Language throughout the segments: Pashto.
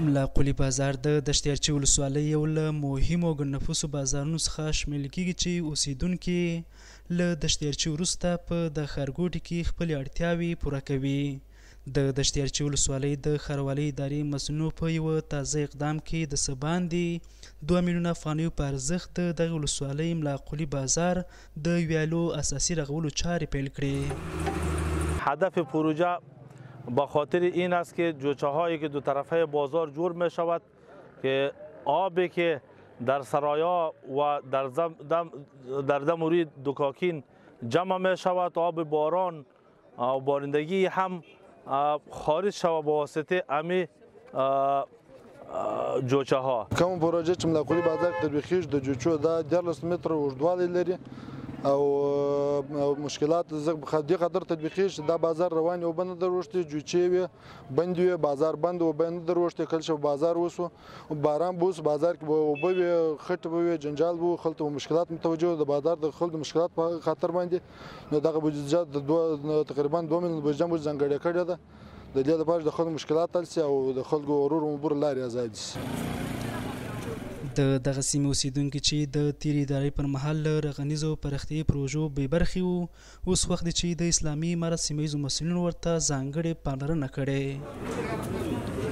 ملا قلي بازار د دشت ارچي ولسوالۍ یو له مهمو ګڼ نفوسو بازارونو څخه شمېرل کېږي چې اوسېدونکي یې له دشت ارچي وروسته په د ښارګوټي کې خپلې اړتیاوې پوره کوي. د دشت ارچي ولسوالۍ د ښاروالۍ ادارې مسؤلینو په یوه تازه اقدام کې د څه باندې 2 میلیونه افغانیو په ارزښت د دغې ولسوالۍ ملا قلي بازار د ویالو اساسي رغولو چارې پیل کړې. هدف پروژه به خاطر این است که جوچه هایی که دو طرفه بازار جور می شود که آبی که در سرایا و در دم روی دکاکین جمع می شود، آب باران و بارندگی هم خارج شود به واسطه امی جوچه ها. کوم پروژه چې ملاقولي بازار کې تطبیقېږي، د جوچو دا 13 متره اوږدوالی لري او مشکلات دې خاطر تطبیقېږي چې دا بازار روانې اوبه نه دروښتې، جوچې وې، بندې وې، بازار بند اوبه نه دروښتې. کله چې بازار وسو، باران به وسو، بازار کې به اوبه وې، خټې به وې، جنجال به و، خلکو به مشکلات متوجه. د بازار د خلکو مشکلات په خاطر باندې نو دغه بودیجه د دوه تقریبا 2 میلیون بودیجه موږ ځانګړې کړې ده، د دې لپاره چې د خلکو مشکلات حل شي او د خلکو عبور عبور لارې ازادې شي. د دغه سیمې اوسېدونکي چې د تېرې ادارې پر مهال له رغنیزو پراختیايي پروژو بې برخې وو، اوس خوښ دي چې د اسلامي امارت سیمه ییزو مسؤلینو ورته ځانګړې پاملرنه کړې.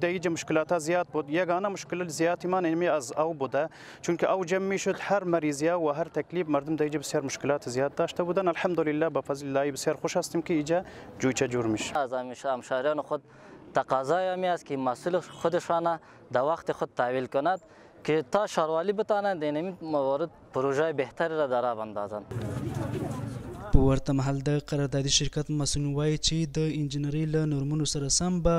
در اینجا مشکلات زیاد بود. یگانه مشکل زیادی من اینمی از آب بوده، چون که آب جمع میشد، هر مریضی و هر تکلیف مردم در اینجا بسیار مشکلات زیاد داشته بودن. الحمدلله، به فضل الله بسیار خوش هستیم که اینجا جویچه جور میشه. از همشهریان خود تقاضای همی است که مسئول خودشان در وقت خود تحویل کند که تا شاروالی بتانند این موارد پروژه بهتری را در راه اندازند. په ورته مهال د قراردادي شرکت مسؤلین وایي چې د انجنیرۍ له نورمونو سره سم به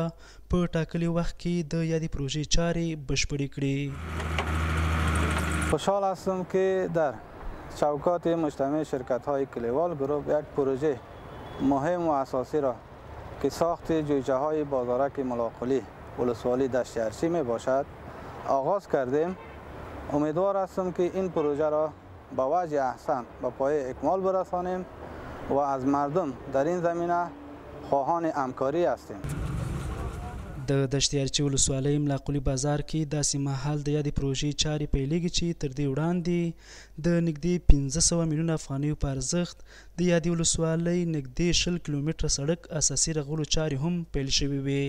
په ټاکلي وخت کې د یادې پروژې چارې بشپړې کړي. خوشحال هستم که در چوکات مجتمع شرکت های کلیوال گروپ یک پروژه مهم و اساسی را که ساخت جویچه های بازارک ملاقلی، ولسوالی دشت ارچی می باشد، آغاز کردیم. امیدوار هستم که این پروژه را به وجه احسن به پایه اکمال برسانیم و از مردم در این زمینه خواهان همکاری هستیم. د دشت ارچي ولسوالۍ ملاقولي بازار کې داسې مهال د یادې پروژې چارې پیلېږي چې تر دې وړاندې د نږدې 500 میلیونه افغانیو په ارزښت د یادې ولسوالۍ نږدې 20 کیلومتره سړک اساسي رغولو چارې هم پیل شوې وې.